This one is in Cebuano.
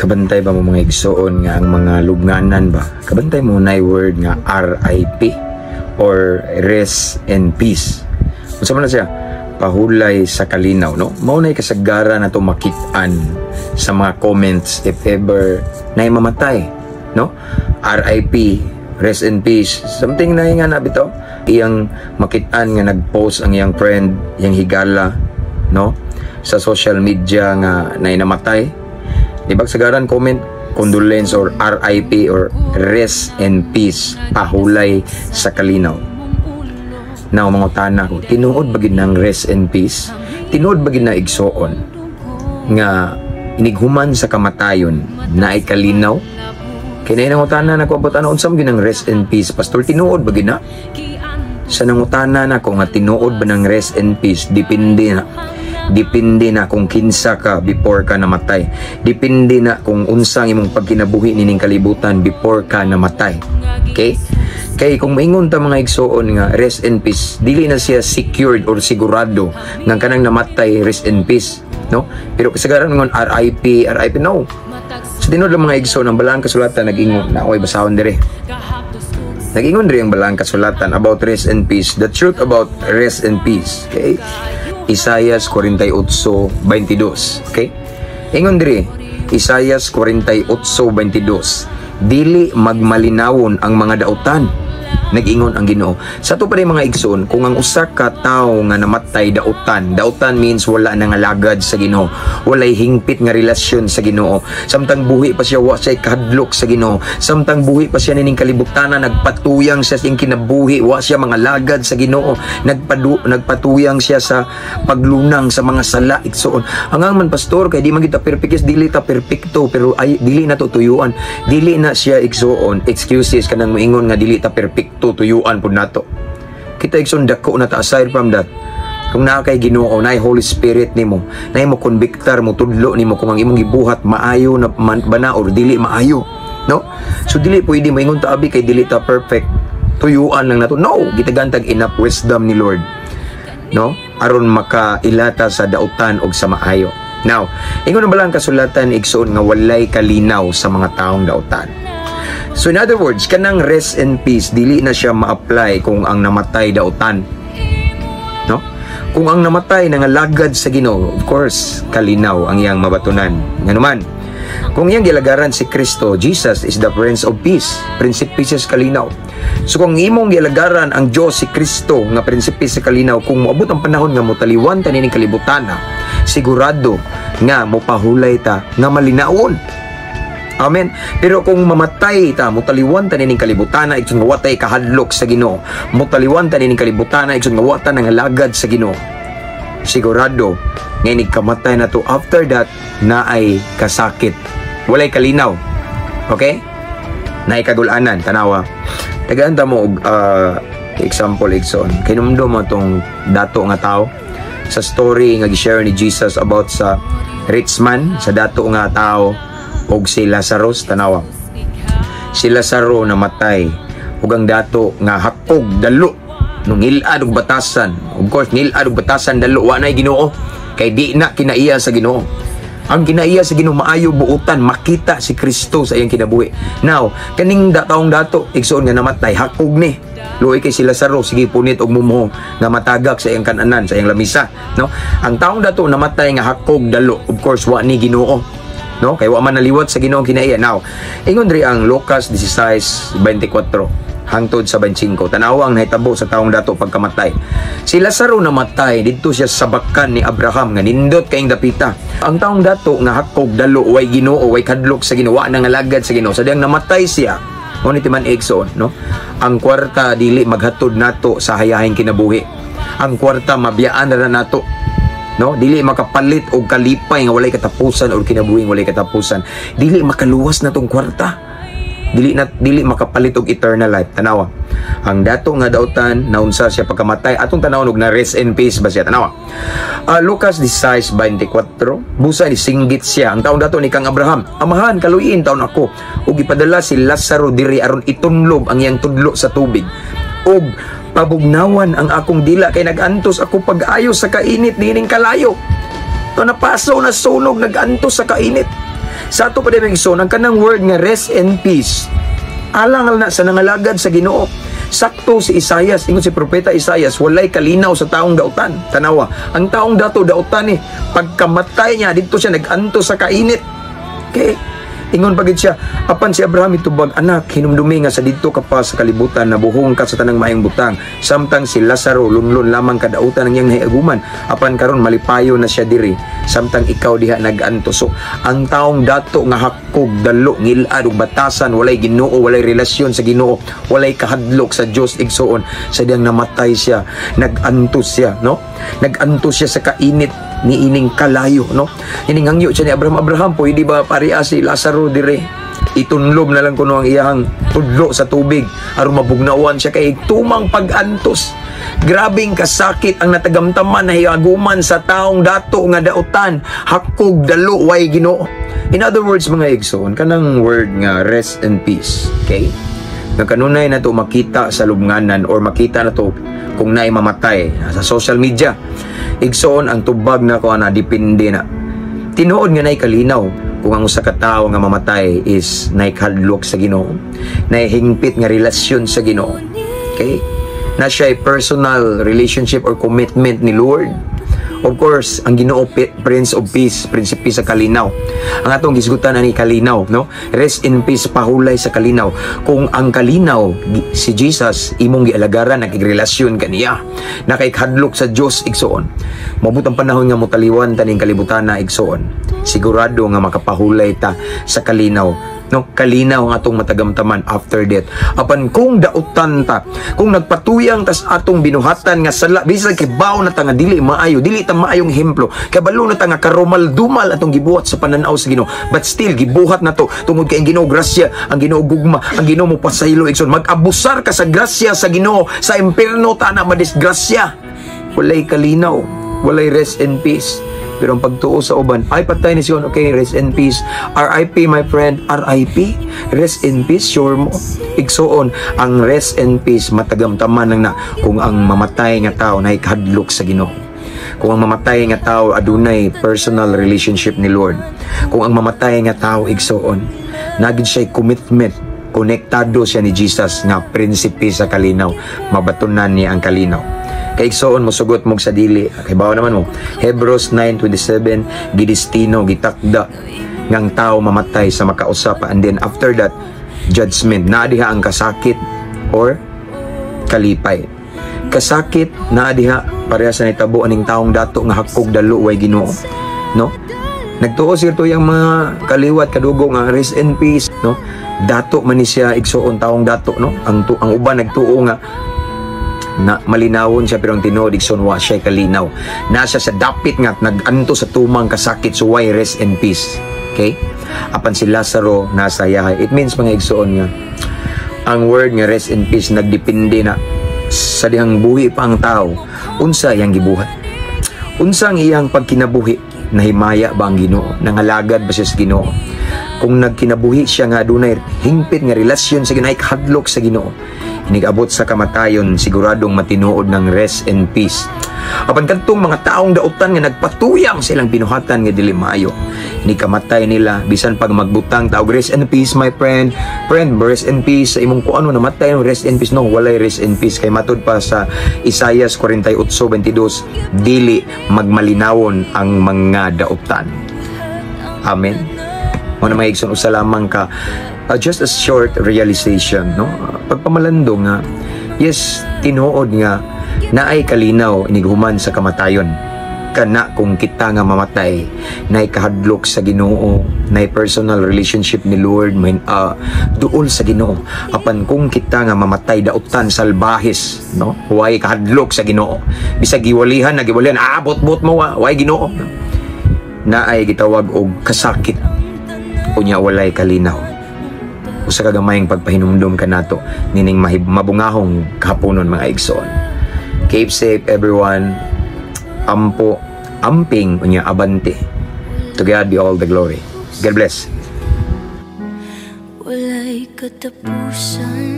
Kabantay ba mo, mga igsoon, nga ang mga lubnganan ba? Kabantay mo na word nga RIP or rest in peace? Unsa man na siya? Pahulay sa kalinaw, no? Mao na kasagaran na to makit-an sa mga comments if ever na mamatay, no? RIP, rest in peace. Something na nga na bitaw. Iyang makit-an nga nag-post ang iyang friend, iyang higala, no? Sa social media nga na namatay. Di ba sagaran comment condolence or RIP or rest in peace, pahulay sa kalinaw? Now, mangutana ko, tinuod ba gid ng rest in peace? Tinuod ba gid na, igsoon, nga inighuman sa kamatayon na ay kalinaw? Kay na nangutana na ko about ano, unsa man gid ang rest in peace, pastor? Tinuod ba gid na? Sa nangutana na ko nga tinuod ba ng rest in peace, depende na. Depende na kung kinsa ka before ka namatay. Depende na kung unsang imong pagkinabuhi nining kalibutan before ka namatay. Okay? Kay kung maingon ta, mga igsoon, nga rest in peace, dili na siya secured or sigurado nga kanang namatay rest in peace, no? Pero kasagaran ngon RIP, RIP, no. Sa tinuod lang, mga igsoon, ang Balaang Kasulatan nag-ingon na ako'y basahon dire. Nag-ingon diri ang Balaang Kasulatan about rest in peace, the truth about rest in peace, okay? Isaias 48:22, okay? Ingon diri, Isaias 48:22, "Dili magmalinawon ang mga dautan, nag-ingon ang Ginoo." Sa ato pa rin, mga igsoon, kung ang usa ka tawo nga namatay dautan, dautan means wala na nga lagad sa Ginoo, walay hingpit nga relasyon sa Ginoo. Samtang buhi pa siya, wa siya kahadlok sa Ginoo. Samtang buhi pa siya nining kalibutana, nagpatuyang siya sa iyang kinabuhi, wa siya mga lagad sa Ginoo, nagpatuyang siya sa paglunang sa mga sala, igsoon. Ang man, pastor, kay di man kita perfect, dili ta perpekto, pero ay dili na to tuyuan. Dili na siya, igsoon, excuses kanang moingon nga dili ta perpekto, tuyuan pud nato. Kita, igsoon, dako na ta aside from that. Kung naa kay Ginoo, naay Holy Spirit nimo, naay mo konbiktar, mo tudlo nimo kung ang imong gibuhat maayo na man, ba na or dili maayo, no? So dili pwede moingon ta abi kay dili ta perfect, tuyuan lang nato. No, gitagaan tag enough wisdom ni Lord, no? Aron makailata sa dautan og sa maayo. Now, ingon na ba lang kasulatan, igsoon, nga walay kalinaw sa mga taong dautan? So in other words, kanang rest in peace, dili na siya ma-apply kung ang namatay dautan. No? Kung ang namatay nangalagad sa Ginoo, of course, kalinaw ang iyang mabatunan. Nganuman, kung iyang gilagaran si Kristo, Jesus is the Prince of Peace. Prinsipe siya sa kalinaw. So kung imong gilagaran ang Diyos, si Kristo nga prinsipe sa kalinaw, kung moabot ang panahon nga motaliwan ta nining kalibutan, sigurado nga mopahulay ta nga malinawon. Amen. Pero kung mamatay ta, mutaliwan ta nining kalibutan, igsoon, nga watay kahadlok sa Ginoo. Mutaliwan ta nining kalibutan, igsoon, nga wata nangalagad sa Ginoo. Sigurado nga inig kamatay na to, after that naay kasakit. Walay kalinaw. Okay? Naay kagulanan, tanawa. Tagaan ta mo og example, igsoon. Kinumdum mo tong dato nga tao sa story nga gi-share ni Jesus about sa rich man, sa dato nga tao og si Lazarus, tanawa. Si Lazaro namatay ug ang dato nga hakog dalo nung ngilad og batasan. Of course, ngilad og batasan, dalo, wa nay Ginoo kay di na kinaiya sa Ginoo. Ang kinaiya sa Ginoo, maayo buutan, makita si Kristo sa iyang kinabuhi. Now, kaning taong dato, igsoon, nga namatay, hakog ni. Luoy kay si Lazaro, sige punit og mumho nga matagak sa iyang kananan, sa iyang lamisa, no? Ang taong dato namatay nga hakog dalo, of course wa ni Ginoo, no? Kay wa man naliwat sa Ginoo ang kinaiya. Now, ingon diri ang Lucas 16:24 hangtod sa 25. Tanawa ang nahitabo sa taong dato pagkamatay. Si Lazaro namatay didto siya sa bakan ni Abraham nga nindot kayong dapita. Ang taong dato nga hakog dalo, way Ginoo, way kadlok sa Ginoo, wa nangalagad sa Ginoo. Sa diyang namatay siya, mo ni timan, igsoon, no? Ang kwarta dili maghatod nato sa hayahing kinabuhi. Ang kwarta mabiyaan na nato, no? Dili makapalit og kalipay nga walay katapusan or kinabuhing walay katapusan. Dili makaluwas na tong kwarta, dili na, dili makapalit og eternal life. Tanawa ang dato nga dautan, naunsa siya pagkamatay? Atong tanawon og na rest in peace ba siya. Tanawa, Lucas 16:24. Busa ni singgit siya ang taong dato ni kang Abraham, "Amahan, kaluyin taon ako ug ipadala si Lazaro diri aron itunlob ang iyang tudlo sa tubig ug pabugnawan ang akong dila kay nagantos ako pag-ayo sa kainit niining kalayo." To napaso na sunog, nagantos sa kainit. Sa ato pa din, igsoon, ang kanang word nga "rest in peace", alang na sa nangalagad sa Ginoo. Sakto si Isayas, ingon si Propeta Isayas, walay kalinaw sa taong dautan. Tanawa, ang taong dato dautan eh. Pagkamatay niya, dito siya nag-anto sa kainit. Okay? Ingon pagid siya, apan si Abraham itubag, "Anak, hinumdumi nga sa didto ka pa sa kalibutan, nabuhong ka sa tanang maayong butang, samtang si Lazaro lunlun lamang kadautan ang iyang nahiaguman. Apan karon malipayo na siya diri, samtang ikaw diha nag-anto." So, ang taong dato nga hakog, dalo, ngilad ug batasan, walay Ginoo, walay relasyon sa Ginoo, walay kahadlok sa Dios, igsoon, sa diyang namatay siya, nag-antos siya, no? Nag-antos siya sa kainit ni ining kalayo, no? Ining hangyo siya ni Abraham, "Abraham, pwede ba paria si Lazaro dire? Itunlob na lang kuno ang iyahang tudlo sa tubig aron mabugnawan siya kay tumang pag-antos." Grabing kasakit ang natagamtaman na hiaguman sa taong dato nga dautan, hakog, dalo, way Ginoo. In other words, mga igsoon, kanang word nga "rest in peace", okay? Nga kanunay na to makita sa lubnganan or makita na to kung naay mamatay sa social media. Igsoon, ang tubag na ko ana, depende na. Tinuod nga nay kalinaw kung ang usa ka tawo nga mamatay is nay kahadlok sa Ginoo, nay hingpit nga relasyon sa Ginoo. Okay? Na siya personal relationship or commitment ni Lord. Of course, ang Ginoo, Prince of Peace, Prinsipe sa kalinaw. Ang atong gisgutan ani kalinaw, no? Rest in peace, pahulay sa kalinaw. Kung ang kalinaw si Jesus imong gialagaran, nakigrelasyon kaniya, nakaikadlok sa Dios, igsoon. Moabot ang panahon nga motaliwan taning kalibutan na, igsoon. Sigurado nga makapahulay ta sa kalinaw, no? Kalinaw ang atong matagamtaman after death. Apan kung dautan ta, kung nagpatuyang tas atong binuhatan nga sala, bisag kibaw na ta nga dili maayo, dili ta maayong ehemplo, kabalo na ta nga karumal-dumal atong gibuhat sa pananaw sa Ginoo, but still gibuhat na to tungod kay ang Ginoo grasya, ang Ginoo gugma, ang Ginoo mo pasaylo, igsoon, mag-abusar ka sa grasya sa Ginoo, sa impierno ta na madisgrasya. Walay kalinaw, walay rest in peace. Pero ang pagtuo sa uban, "Ay, patay ni Sion, okay, rest in peace. RIP, my friend, RIP. Rest in peace, sure mo?" Igsoon, ang rest in peace, matagamtaman lang na kung ang mamatay nga tao na ikadlok sa Ginoo. Kung ang mamatay nga tao adunay personal relationship ni Lord. Kung ang mamatay nga tao, igsoon, nagid siya commitment, konektado siya ni Jesus nga prinsipe sa kalinaw, mabatunan niya ang kalinaw. Kay igsoon, mosugot mo sa dili, kay bawo naman mo. Hebrews 9:27, gidestino, gitakda ngang tao mamatay sa makausa pa and then after that, judgment. Naa diha ang kasakit or kalipay. Kasakit naa diha pareha sa nitabo aning taong dato nga hakog, dalo, way Ginoo, no? Nagtuo sir to yung mga kaliwat kadugo nga rest in peace, no? Dato man ni siya, igsoon, taong dato, no? Ang uban nagtuo nga na malinawon siya, pero ang tinuod, igsoon, wa siya kalinaw na siya sa dapit nga nag-anto sa tumang kasakit. So why rest in peace? Okay, apan si Lazaro nasa yahay. It means, mga igsoon, nga ang word nga rest in peace nagdepende na sa dihang buhi pa ang tao, unsa iyang gibuhat, unsa ang iyang pagkinabuhi, nahimaya ba ang Ginoo, nangalagad ba siya sa Ginoo. Kung nagkinabuhi siya nga adunay hingpit nga relasyon sa Ginoo, hadlok sa Ginoo, inigabot sa kamatayon, siguradong matinuod ng rest in peace. Apan kadtong mga taong dautan nga nagpatuyang sa ilang binuhatan nga dili maayo, ini kamatay nila, bisan pag magbutang tao, "Rest in peace, my friend. Friend, rest in peace sa imong kuano namatay, rest in peace." No, walay rest in peace kay matud pa sa Isaias 48:22, dili magmalinawon ang mga dautan. Amen. Mo na, mga igsoon, usa lamang ka just a short realization, no? Pagpamalandong nga yes, tinuod nga naay kalinaw inighuman sa kamatayon. Kana kung kita nga mamatay nay kahadlok sa Ginoo, nay personal relationship ni Lord, may duol sa Ginoo. Apan kung kita nga mamatay dautan, salbahis, no, way kahadlok sa Ginoo, bisag giwalihan na giwalihan, ah, bot-bot mo, wa way Ginoo, naay gitawag og kasakit unya walay kalinaw. Usa ka gamayng pagpahinumdom kanato nining mabungahong kahaponon, mga igsoon. Keep safe, everyone. Ampo, amping, unya abante. To God be all the glory. God bless. Walay katapusan.